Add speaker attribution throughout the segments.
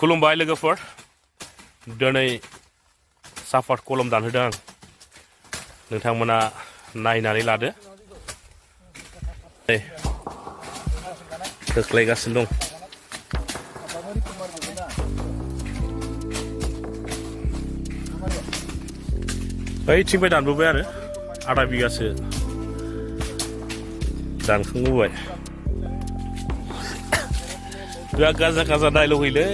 Speaker 1: खुलुमबाय लोगोफोर दिनै साफात कलम दानहोदों आं नोंथांमोना नायनानै लादो खोख्लैगासिनो दं बैथिंबाय दानबोबाय आरो आधा बिगासो दानखांबोबाय बिराद गाजा गाजा डायलग होयोलै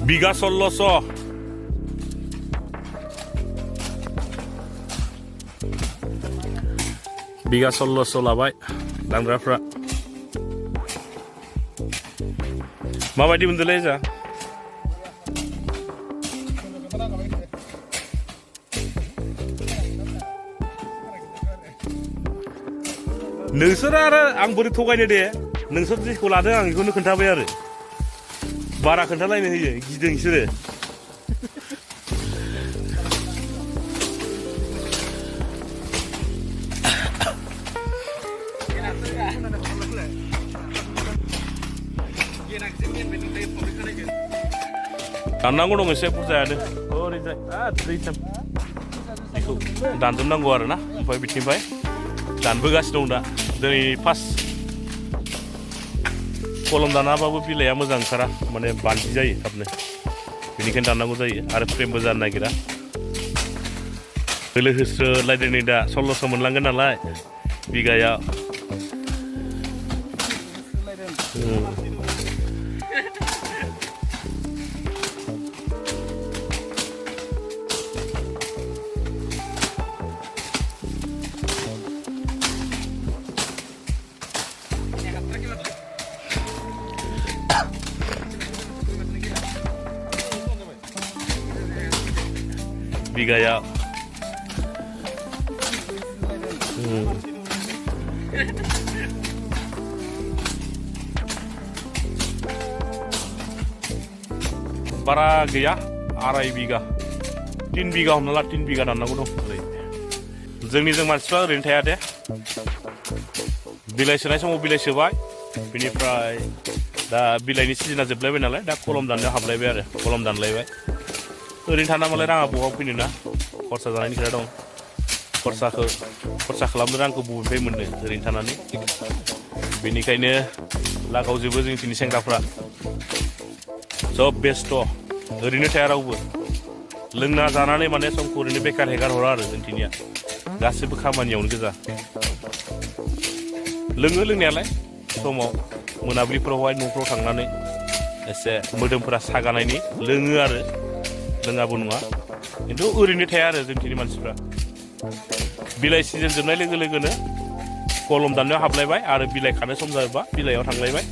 Speaker 1: बिगा 1600 बिगा 1600 लाबाय दानग्राफ्रा माबायदि मोनदोंलै जा नोंसोर आरो आं बोरै थगायनो दे नोंसोर जेखौ लादों आं बेखौनो खोन्थाबाय आरो बारा खोन्थालायनो होयो गिदों बिसोरो दाननांगौ दं एसे बुरजायानो ओरैजाय दैथाम बेखौ दानजोबनांगौ आरो ना ओमफ्राय बिथिंनिफ्राय दानबोगासिनो दं दा दिनै फार्स्ट कलम दानाबाबो बिलाइया मोजां ओंखारा माने बान्दि जायो थाबनो बेनिखायनो दाननांगौ जायो आरो फ्रेमबो जानो नागिरा गोलो होस्रोलायदों नै दा 1600 मोनलांगोन नालाय बिगाया बिगाया बारा गैया आराय बिगा 3 बिगा हमना ला 3 बिगा दाननांगौ दं जोंनिजों मानसिफ्रा ओरैनो थाया दे बिलाइ सोनाय समाव बिलाइ सोबाय बिनिफ्राय दा बिलाइनि सिजोना जोबलायबाय नालाय दा कलम दाननायाव हाबलायबाय आरो कलम दानलायबाय ओरैनो थाना मालाय राङा बहा फैनो ना खरसा जानायनि खोथा दं खरसा खालामनो रांखौ बबेनिफ्राय मोननो ओरैनो थानानै बेनिखायनो लागावजोबो जोंनि सेंग्राफ्रा सब बेस्थ' ओरैनो थाया रावबो लोंना जानानै माने समखौ ओरैनो बेकार हेगार हरा आरो जोंनिया गासैबो खामानियावनो गोजा लोङो लोंनायालाय समाव मोनाबिलिफोरावहाय न'फ्राव थांनानै एसे मोदोमफोरा सागानायनि लोङो आरो लोङाबो नङा खिन्थु ओरैनो थाया आरो जोंनि मानसिफ्रा बिलाइ सिजोन जोबनाय लोगो लोगोनो कलम दाननायाव हाबलायबाय आरो बिलाइ खानो सम जायोबा बिलाइयाव थांलायबाय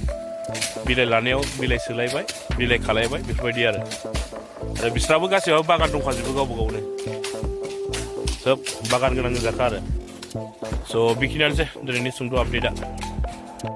Speaker 1: बिलाइ लानायाव बिलाइ सोलायबाय बिलाइ खालायबाय बेफोरबायदि आरो बिस्राबो गासैबाबो बागान दंखाजोबो गावबा गावनो सोब बागान गोनां गोजाखा आरो स' बेखिनियानोसै दिनैनि सुंद' आपडेटआ